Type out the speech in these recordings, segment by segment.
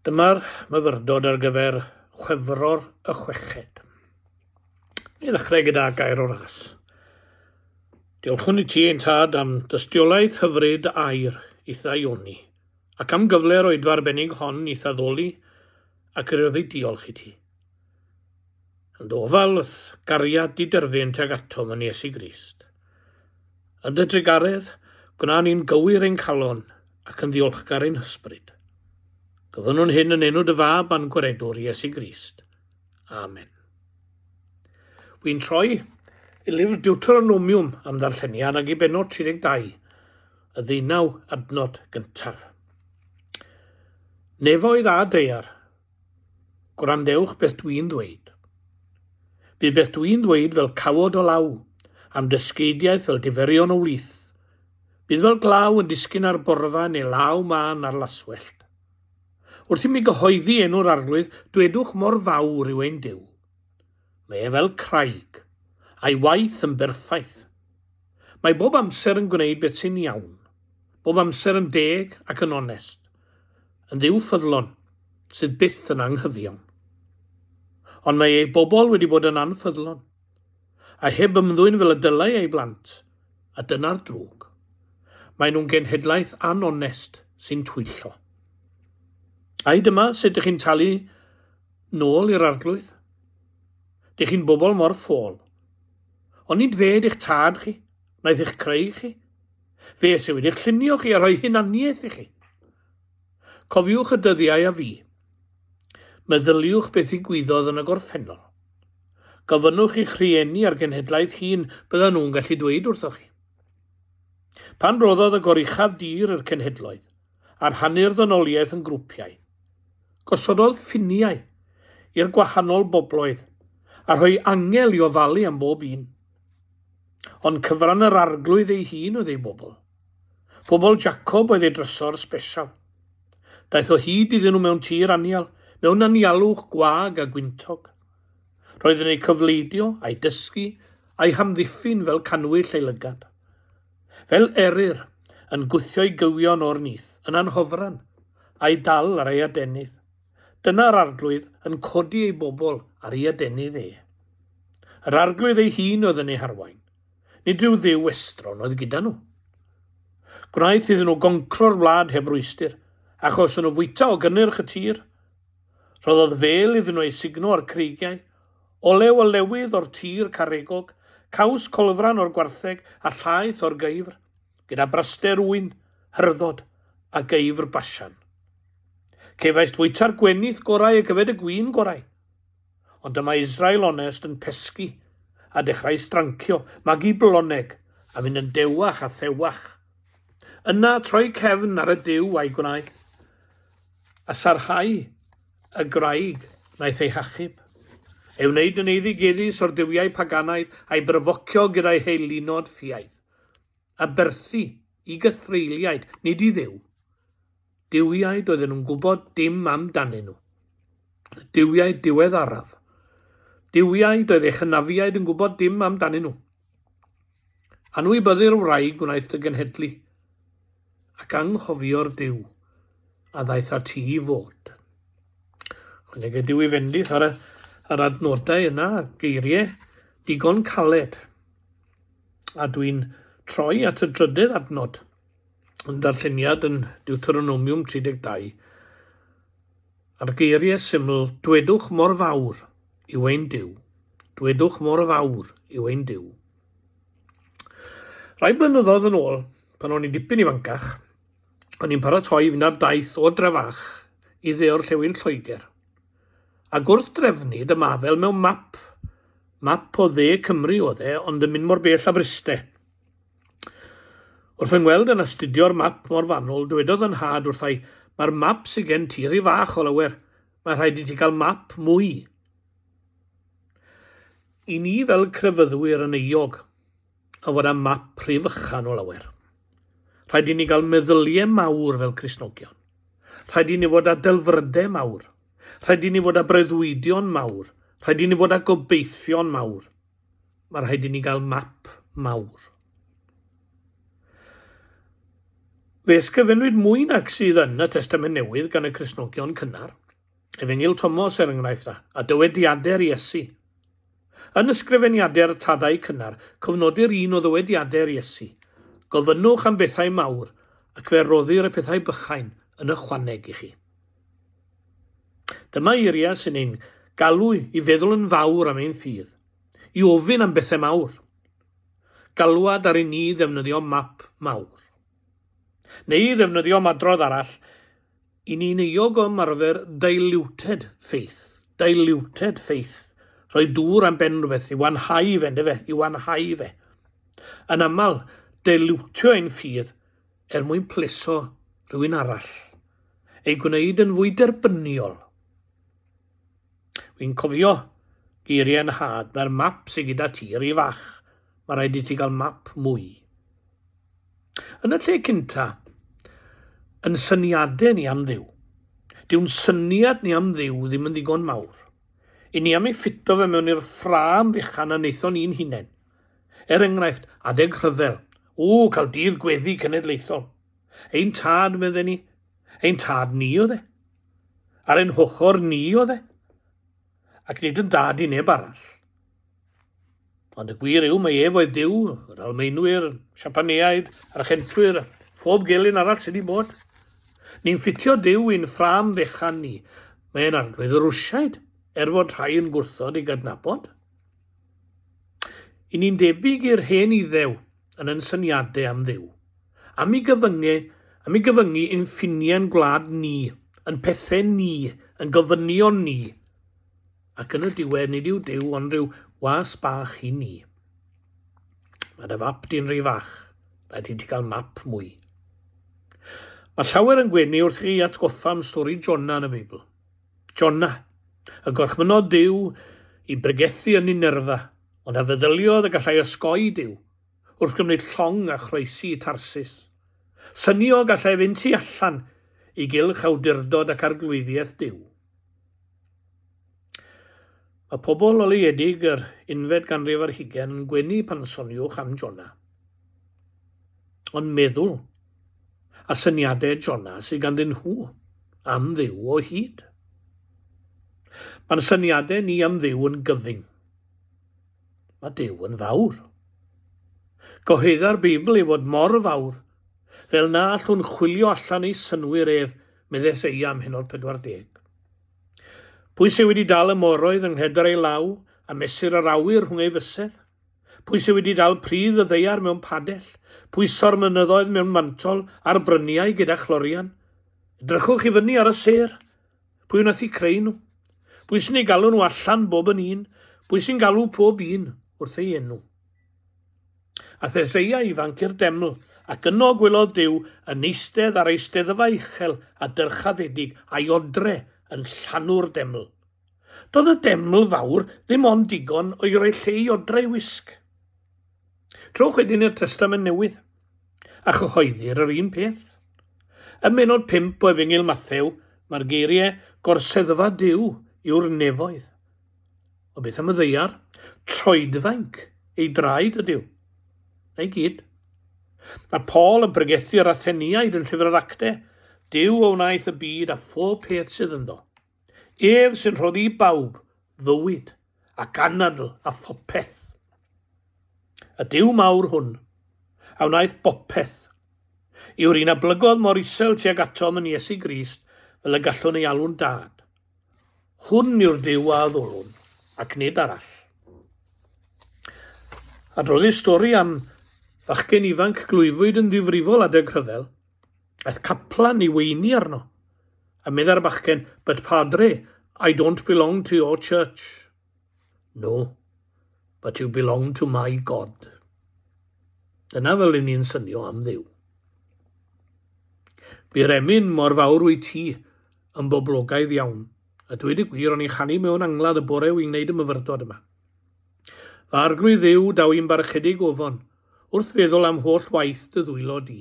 Dyma'r myfyrdod ar gyfer Chwefror y Chweched. Ni ddechrau gyda gair o ras. Diolchwn i ti ein tad am dystiolaeth hyfryd air i'th ddaioni, ac am gyfle'r oedfa arbennig hon i'th addoli ac i roddi diolch i ti. Yn dy ofal wrth gariad diderfyn tuag atom yn Iesu Grist. Yn dy drugaredd, gwna ni'n gywir ein calon ac yn ddiolchgar ein hysbryd. Gofynnwn hyn yn enw dy Fab a'n Gwaredwr, Iesu Grist. Amen. Wy'n troi i lyfr Deuteronomium am ddarlleniad ag i benod 32, y ddeunaw adnod gyntaf. Nefoedd a daear, gwrandewch beth dwi'n ddweud. Bydd beth dwi'n ddweud fel cawod o law, am dysgeidiaeth fel diferion o wlith. Bydd fel glaw yn disgyn ar borfa neu law mân ar laswellt. Wrth i mi gyhoeddi enw'r Arglwydd, dwedwch mor fawr yw ein Duw. Mae e fel craig, a'i waith yn berffaith. Mae bob amser yn gwneud beth sy'n iawn, bob amser yn deg ac yn onest, yn Dduw ffyddlon, sydd byth yn anghyfiawn. Ond mae ei bobl wedi bod yn anffyddlon. a heb ymddwyn fel y dylai ei blant, a dyna'r drwg. Maen nhw'n genhedlaeth anonest sy'n twyllo. Ai dyma sut dych chi'n talu nôl i'r arglwydd? Dych chi'n bobl mor ffôl. Ond nid fe ydych tad chi, wnaeth eich creu chi. Fe sydd wedi'ch llunio chi a rhoi hunaniaeth i chi. Cofiwch y dyddiau a fu. Meddyliwch beth ddigwyddodd yn y gorffennol. Gofynnwch i'ch rhieni a'r genhedlaeth hŷn, byddan nhw'n gallu dweud wrthoch chi. Pan roddodd y Goruchaf dir i'r cenhedloedd, a rhannu'r ddynoliaeth yn grwpiau, gosododd ffiniau i'r gwahanol bobloedd, a rhoi angel i ofalu am bob un. Ond cyfran yr Arglwydd ei hun oedd ei bobl. Pobl Jacob oedd ei drysor sbesial. Daeth o hyd iddyn nhw mewn tir anial, mewn anialwch gwag a gwyntog. Roedd yn eu cyfleidio, a'u dysgu, a'u hamddiffyn fel cannwyll ei lygad. Fel eryr, yn gwthio'i gywion o'r nyth, yn anhofran, a'i dal ar ei adenydd. Dyna'r Arglwydd yn codi ei bobl ar ei adenydd e. Yr Arglwydd ei hun oedd yn eu harwain. Nid rhyw dduw estron oedd gyda nhw. Gwnaeth iddyn nhw goncro'r wlad heb rwystr, achos nhw fwyta o gynnyrch y tir. Rhoddodd fêl iddyn nhw ei sugno o'r creigiau, olew olewydd o'r tir caregog, caws colfran o'r gwartheg a llaeth o'r geifr, gyda braster ŵyn, hyrddod a geifr Bashan. Cefaist fwyta'r gwenith gorau ac yfed y gwin gorau. Ond dyma Israel onest yn pesgi a dechrau strancio, magu bloneg a mynd yn dewach a thewach. Yna troi cefn ar y Duw a'i gwnaeth, a sarhau y graig wnaeth ei hachub. Ei wneud yn eiddigeddus o'r duwiau paganaidd a'i bryfocio gyda'i heilunod ffiaidd. Aberthu i gythreuliaid, nid i Dduw. Duwiau doedden nhw'n gwybod dim amdanyn nhw. Duwiau diweddaraf. Duwiau doedd eich hynafiaid yn gwybod dim amdanyn nhw. Anwybyddu'r wraig wnaeth dy genhedlu, ac anghofio'r Duw a ddaeth â ti i fod. Chwanega Duw i fendith ar y, ar adnodau yna, geiriau digon caled. A dwi'n troi at y drydydd adnod yn darlleniad yn Deuteronomium 32. A'r geiriau syml, dwedwch mor fawr yw ein Duw. Dwedwch mor fawr yw ein Duw. Rai blynyddoedd yn ôl, pan o'n i'n dipyn ifancach, o'n i'n paratoi i fynd ar daith o Drefach i dde-orllewin Lloegr. Ac wrth drefnu, dyma fel mewn map, map o dde Cymru oedd e, ond yn mynd mor bell â Bryste. Wrth fy ngweld yn astudio'r map mor fanwl, dywedodd fy nhad wrtha i, Mae'r map sydd gen ti rhy fach o lawer, mae rhaid i ti gael map mwy. I ni fel crefyddwyr yn euog o fod â map rhy fychan o lawer. Rhaid i ni gael meddyliau mawr fel Cristnogion. Rhaid i ni fod â delfrydau mawr. Rhaid i ni fod â breuddwydion mawr. Rhaid i ni fod â gobeithion mawr. Mae rhaid i ni gael map mawr. Fe ysgrifennwyd mwy nag sydd yn y Testament Newydd gan y Cristnogion cynnar, Efengyl Tomos er enghraifft, a dywediadau'r Iesu. Yn ysgrifeniadau'r tadau cynnar, cofnodir un o ddywediadau'r Iesu, Gofynnwch am bethau mawr, ac fe roddir y pethau bychain yn ychwaneg i chi. Dyma eiriau sy'n ein galw i feddwl yn fawr am ein ffydd, i ofyn am bethau mawr. Galwad ar i ni ddefnyddio map mawr. Neu ddefnyddio ymadrodd arall, i ni'n euog o ymarfer diluted faith. Diluted faith. Rhoi dŵr am ben rhywbeth, i wanhau fe, yndyfe, i wanhau fe. Yn aml, dilutio ein ffydd er mwyn pleso rhywun arall. Ei gwneud yn fwy derbyniol. Wi'n cofio geiriau nhad, mae'r map sydd gyda ti rhy fach, mae rhaid i ti gael map mwy. Yn y lle cynta, yn syniadau ni am Dduw. Dyw'n syniad ni am Dduw ddim yn ddigon mawr. I ni am ei ffito fe mewn i'r ffrâm fechan a wnaethon ni'n hunain. Er enghraifft, adeg rhyfel. O, cael dydd gweddi cenedlaethol. Ein tad, medden ni. Ein tad ni oedd e. Ar ein hochr ni oedd e. Ac nid yn dad i neb arall. Ond y gwir yw mai ef oedd Duw, yr Almaenwyr, Siapaneaid, Archentwyr, phob gelyn arall sydd wedi bod. Ni'n ffitio Duw i'n ffrâm fechan ni. Mae'n arglwydd y Rwsiaid, er fod rhai yn gwrthod ei gydnabod. I ni'n debyg i'r hen Iddew yn yn syniadau am Dduw. Am i gyfyngu, am i gyfyngu ein ffiniau'n gwlad ni, yn pethau ni, yn gofynion ni, Ac yn y diwedd nid yw Duw ond rhyw was bach i ni. Mae dy fap di'n rhy fach. Rhaid i ti gael map mwy. Mae llawer yn gwenu wrth chi atgoffa am stori Jona yn y Beibl. Jona, y gorchmynodd Duw i bregethu yn Ninerfa, ond a feddyliodd y gallai osgoi Duw wrth gymryd llong a chroesi i Tarsis. Synio gallai fynd tu allan i gylch awdurdod ac arglwyddiaeth Duw. Mae pobl oleuedig yr unfed ganrif ar hugain yn gwenu pan soniwch am Jona. Ond meddwl a syniadau Jona sydd ganddyn nhw am Dduw o hyd. Mae'n syniadau ni am Dduw yn gyfyng. Mae Duw yn fawr. Cyhoedda'r Beibl ei fod mor fawr, fel na allwn chwilio allan ei synnwyr ef, medd Eseia ym mhennod 40. Pwy sydd wedi dal y moroedd yng nghedr ei law, a mesur yr awyr rhwng ei fysedd? Pwy sydd wedi dal pridd y ddaear mewn padell, pwyso'r mynyddoedd mewn mantol, a'r bryniau gyda chlorian? Edrychwch i fyny ar y sêr. Pwy wnaeth eu creu nhw? Pwy sy'n eu galw nhw allan bob yn un? Pwy sy'n galw pob un wrth ei enw? Aeth Eseia ifanc i'r deml, ac yno gwelodd Duw yn eistedd ar eisteddfa uchel a dyrchafedig, a'i odre yn llanw'r deml. Doedd y deml fawr ddim ond digon o'i roi lle i odre ei wisg. Trowch wedyn i'r Testament Newydd, a chyhoeddir yr un peth. Ym mhennod 5 o Efengyl Mathew, mae'r geiriau gorseddfa Duw yw'r nefoedd. Ond beth am y ddaear? Troedfainc ei draed ydyw. Na i gyd. Mae Paul yn pregethu yr Atheniaid yn llyfr yr Acte. Duw a wnaeth y byd a phob peth sydd ynddo. Ef sy'n rhoddi i bawb fywyd ac anadl a phopeth. Y Duw mawr hwn, a wnaeth bopeth, yw'r un a blygodd mor isel tuag atom yn Iesu Grist fel y gallwn ei alw'n Dad. Hwn yw'r Duw a addolwn, ac nid arall. Adroddir stori am fachgen ifanc glwyfwyd yn ddifrifol adeg rhyfel. Aeth caplan i weini arno, a meddai'r bachgen, But padre, I don't belong to your church. No, but you belong to my God. Dyna fel i ni'n synio am Dduw. Bu'r emyn mor fawr wyt ti yn boblogaidd iawn. A dweud y gwir, o'n i'n chanu mewn angladd y bore wy'n gwneud y myfyrdod yma. Fy arglwydd Dduw, daw i'n barchedig ofon, wrth feddwl am holl waith dy ddwylo di.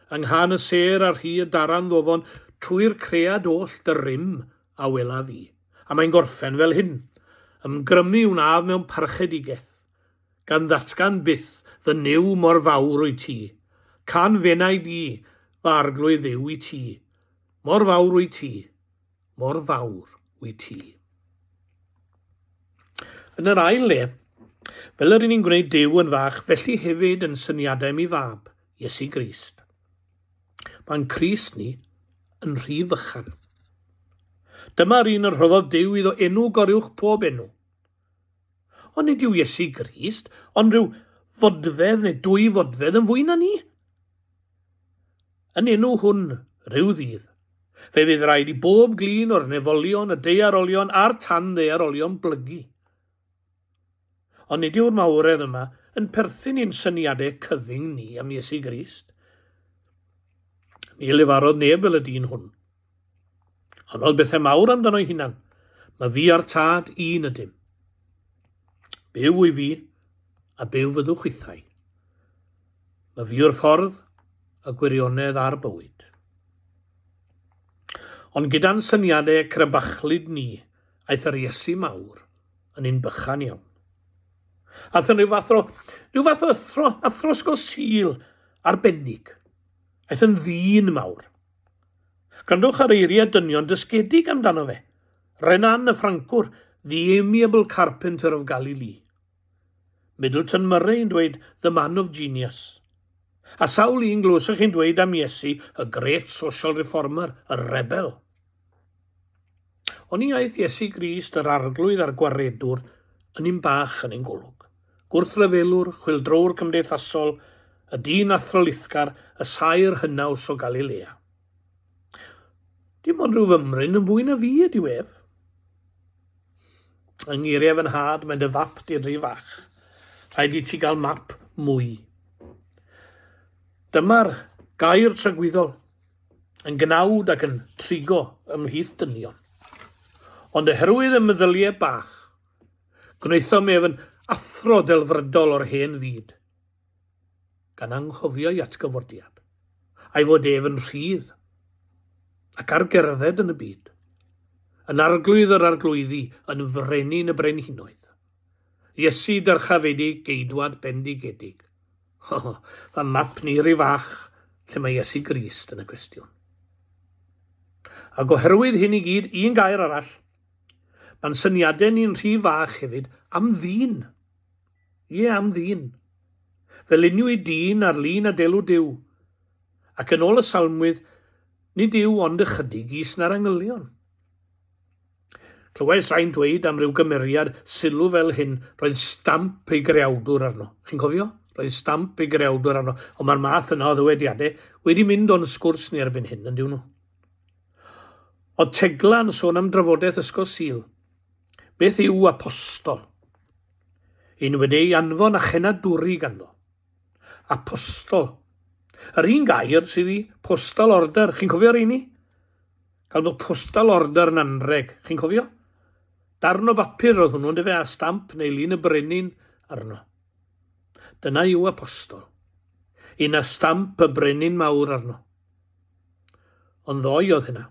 Yng nghân y sêr a rhu y daran ddofon, trwy'r cread oll dy rym a welaf fi. A mae'n gorffen fel hyn, Ymgrymu wnaf mewn parchedigaeth, gan ddatgan byth fy Nuw mor fawr wyt ti. Cân f'enaid i, fy arglwydd Dduw i ti, mor fawr wyt ti, mor fawr wyt ti. Yn yr ail le, fel yr un ni'n gwneud Duw yn fach, felly hefyd yn syniadau mi fab, Iesu Grist. Mae'n Crist ni yn rhy fychan. Dyma'r un yr rhoddodd Duw iddo enw goruwch pob enw. Ond nid yw Iesu Grist ond rhyw fodfedd neu dwy fodfedd yn fwy na ni. Yn enw hwn, rhyw ddydd, fe fydd rhaid i bob glin o'r nefolion, y daearolion a'r tan-ddaearolion blygu. Ond nid yw'r mawredd yma yn perthyn i'n syniadau cyfyng ni am Iesu Grist. Ni lefarodd neb fel y dyn hwn. Honnodd bethau mawr amdano'i hunan. Mae fi a'r tad un ydym. Byw wy fi, a byw fyddwch chwithau. Mae fi yw'r ffordd, y gwirionedd a'r bywyd. Ond gyda'n syniadau crebachlyd ni, aeth yr Iesu mawr yn un bychan iawn. Aeth yn rhyw fath o, rhyw fath o athro, athro ysgol Sul arbennig. Aeth yn ddyn mawr. Gwrandwch ar eiriau dynion dysgedig amdano fe. Renan y Ffrancwr, the amiable carpenter of Galilee. Middleton Murray yn dweud the man of genius. A sawl un glywsoch chi'n dweud am Iesu, y great social reformer, y rebel. Oni aeth Iesu Grist, yr arglwydd a'r gwaredwr, yn un bach yn ein golwg. Gwrthryfelwr, chwyldrowr cymdeithasol, y dyn athrylithgar, y saer hynaws o Galilea. Dim ond rhyw fymryn yn fwy na fi ydyw ef. Yng ngeiriau fy nhad, mae dy fap di'n rhy fach. Rhaid i ti gael map mwy. Dyma'r gair tragwyddol, yn gnawd ac yn trigo ymhlith dynion. Ond oherwydd y meddyliau bach, gwnaethom ef yn athro delfrydol o'r hen fyd. gan anghofio'i atgyfodiad, a'i fod ef yn rhydd ac ar gerdded yn y byd, yn arglwydd yr arglwyddi, yn frenin y brenhinoedd. Iesu dyrchafedig, geidwad bendigedig. Ho, mae map ni rhy fach lle mae Iesu Grist yn y cwestiwn. Ac oherwydd hyn i gyd, un gair arall, mae'n syniadau ni'n rhy fach hefyd am ddyn. Ie, am ddyn. Fe luniwyd dyn ar lun a delw Duw, ac yn ôl y Salmwydd, nid yw ond ychydig is na'r angylion. Clywais rai'n dweud am ryw gymeriad sylw fel hyn, roedd stamp ei greawdwr arno. Chi'n cofio? Roedd stamp ei greawdwr arno. Ond mae'r math yna o ddywediadau wedi mynd o'n sgwrs ni erbyn hyn, yn dyw nhw? Oedd Tegla yn sôn am drafodaeth Ysgol Sul. Beth yw apostol? Un wedi ei anfon a chenadwri ganddo. Apostol. Yr un gair sydd i postal order. Chi'n cofio rheini? Cael bod postal order yn anreg. Chi'n cofio? Darn o bapur oedd hwnnw, yndyfe, a stamp neu lun y brenin arno. Dyna yw apostol. Un a stamp y brenin mawr arno. Ond ddoe oedd hynna.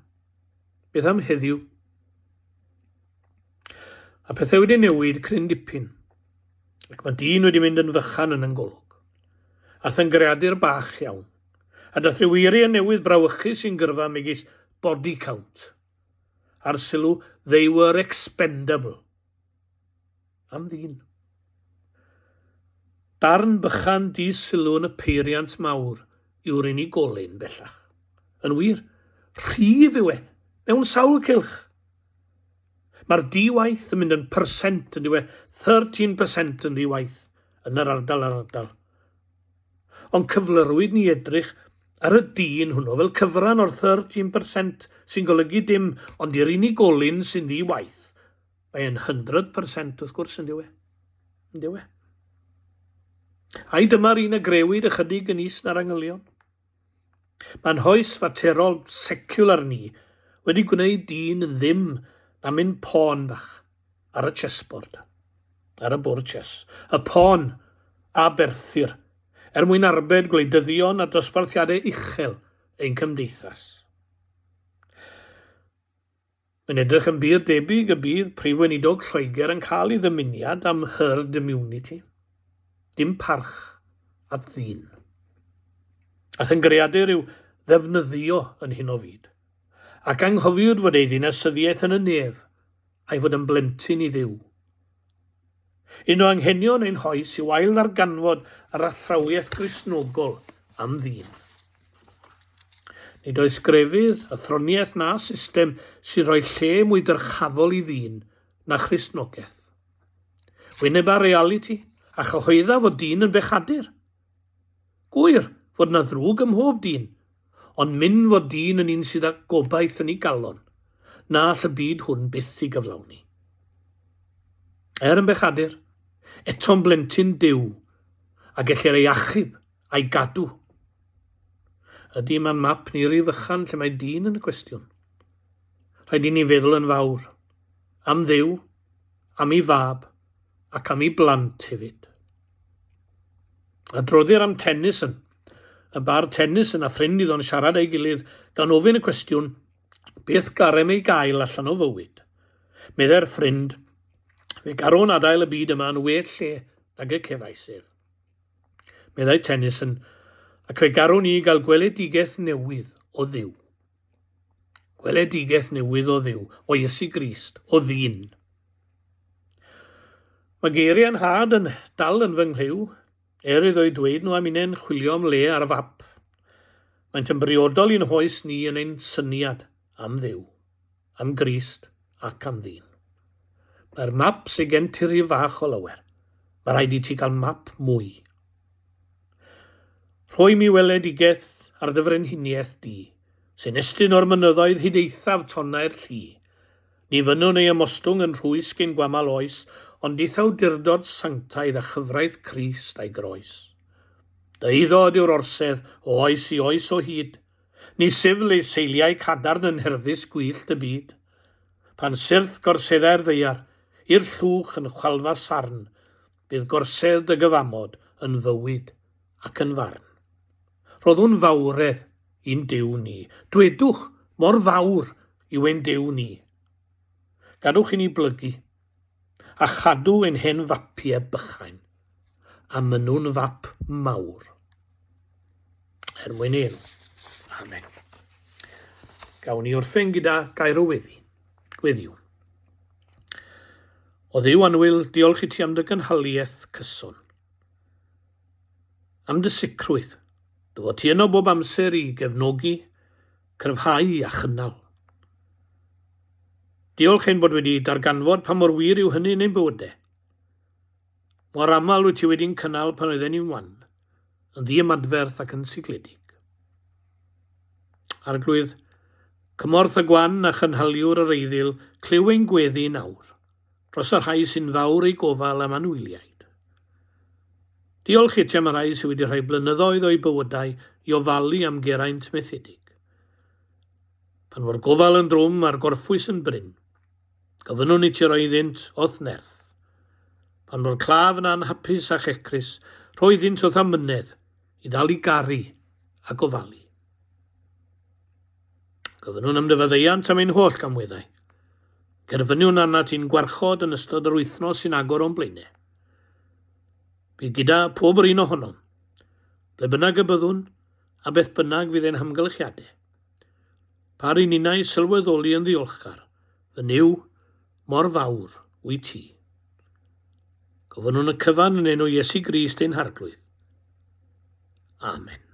Beth am heddiw? Mae pethau wedi newid cryn dipyn, ac mae dyn wedi mynd yn fychan yn yn golwg. Ath yn greadur bach iawn, a dath rhyw eiriau newydd brawychus i'n gyrfa megis body count, a'r sylw they were expendable. Am ddyn. Darn bychan di-sylw yn y peiriant mawr yw'r unigolyn bellach. Yn wir, rhif yw e, mewn sawl cylch. Mae'r di-waith yn mynd yn percent yn diwe, 13% yn ddi-waith yn yr ardal a'r ardal. Ond cyflyrwyd ni edrych ar y dyn hwnnw fel cyfran o'r 13% sy'n golygu dim, ond i'r unigolyn sy'n ddi-waith, mae e'n 100% wrth gwrs yn diwe. Yn diwe. Ai dyma'r un a grewyd ychydig yn is na'r angylion? Mae'n hoes faterol seciwlar ni wedi gwneud dyn yn ddim na mynd pawn bach ar y chessboard, ar y bwrdd chess. Y pawn a berthir er mwyn arbed gwleidyddion a dosbarthiadau uchel ein cymdeithas. Mae'n edrych yn bur debyg y bydd Prif Weinidog Lloegr yn cael ei ddymuniad am herd immunity. Dim parch at ddyn. Ath yn greadur yw ddefnyddio yn hyn o fyd, ac anghofiwyd fod ei ddinasyddiaeth yn y nef a'i fod yn blentyn i Dduw. Un o anghenion ein hoes yw ail-ddarganfod yr athrawiaeth Gristnogol am ddyn. Nid oes grefydd, athroniaeth na system sy'n rhoi lle mwy dyrchafol i ddyn na Christnogaeth. Wyneba realiti a chyhoedda fod dyn yn bechadur. Gŵyr fod 'na ddrwg ym mhob dyn, ond myn fod dyn yn un sydd â gobaith yn ei galon, na all y byd hwn byth ei gyflawni. Er yn bechadur, eto'n blentyn Duw, a gellir ei achub a'i gadw. Ydy, mae'n map ni rhy fychan lle mae dyn yn y cwestiwn. Rhaid i ni feddwl yn fawr, am Dduw, am ei fab, ac am ei blant hefyd. Adroddir am Tennyson, y bardd Tennyson a ffrind iddo'n siarad â'i gilydd gan ofyn y cwestiwn, beth garem ei gael allan o fywyd? Meddai'r ffrind, fe garwn adael y byd yma yn well lle nag y cefais ef. Meddai Tennyson, ac fe garwn i gael gweledigaeth newydd o Dduw. Gweledigaeth newydd o Dduw, o Iesu Grist, o ddyn. Mae geiriau nhad yn dal yn fy nghlyw, er iddo'i dweud nhw am innau'n chwilio am le ar fap. Maent yn briodol i'n hoes ni yn ein syniad am Dduw, am Grist ac am ddyn. Mae'r map sydd gen ti rhy fach o lawer. Mae rhaid i ti gael map mwy. Rhoi mi weledigaeth ar dy frenhiniaeth di, sy'n estyn o'r mynyddoedd hyd eithaf tonnau'r lli. Ni fynnwn ei ymostwng yn rhwysg ein gwamal oes, ond i'th awdurdod sanctaidd a chyfraith Crist a'i groes. Dy eiddo ydyw'r orsedd o oes i oes o hyd. Ni syfl ei seiliau cadarn yn nherfysg gwyllt y byd. Pan syrth gorseddau'r ddaear, i'r llwch yn chwalfa sarn, Bydd gorsedd dy gyfamod yn fywyd ac yn farn. Rhoddwn fawredd i'n Duw ni. Dwedwch, mor fawr yw ein Duw ni. Gadwch i ni blygu, a chadw ein hen fapiau bychain, a mynnwn fap mawr. Er mwyn ei enw. Amen. Gawn ni orffen gyda gair o weddi. Gweddiwn. O Dduw annwyl, diolch i ti am dy gynhaliaeth cyson. Am dy sicrwydd, dy fod ti yno bob amser i gefnogi, cryfhau a chynnal. Diolch ein bod wedi darganfod pa mor wir yw hynny yn ein bywydau. Mor aml wyt ti wedi'n cynnal pan oedden ni'n wan, yn ddiymadferth ac yn sigledig. Arglwydd, cymorth y gwan a chynhaliwr yr eiddil, clyw ein gweddi nawr, dros y rhai sy'n fawr eu gofal am anwyliaid. Diolch i ti am y rhai sydd wedi rhoi blynyddoedd o'u bywydau i ofalu am geraint methedig. Pan fo'r gofal yn drwm a'r gorffwys yn brin, Gofynnwn i ti roi iddynt o'th nerth. Pan fo'r claf yn anhapus a checrus, rho iddynt o'th amynedd i ddal i garu a gofalu. Gofynnwn am dy faddeuant am ein holl gamweddau. Gerfyniwn arnat i'n gwarchod yn ystod yr wythnos sy'n agor o'n blaenau. Bydd gyda pob yr un ohonom, ble bynnag y byddwn a beth bynnag fydd ein hamgylchiadau. Par i ninnau sylweddoli yn ddiolchgar, fy Nuw, mor fawr wyt ti. Gofynnwn y cyfan yn enw Iesu Grist ein Harglwydd. Amen.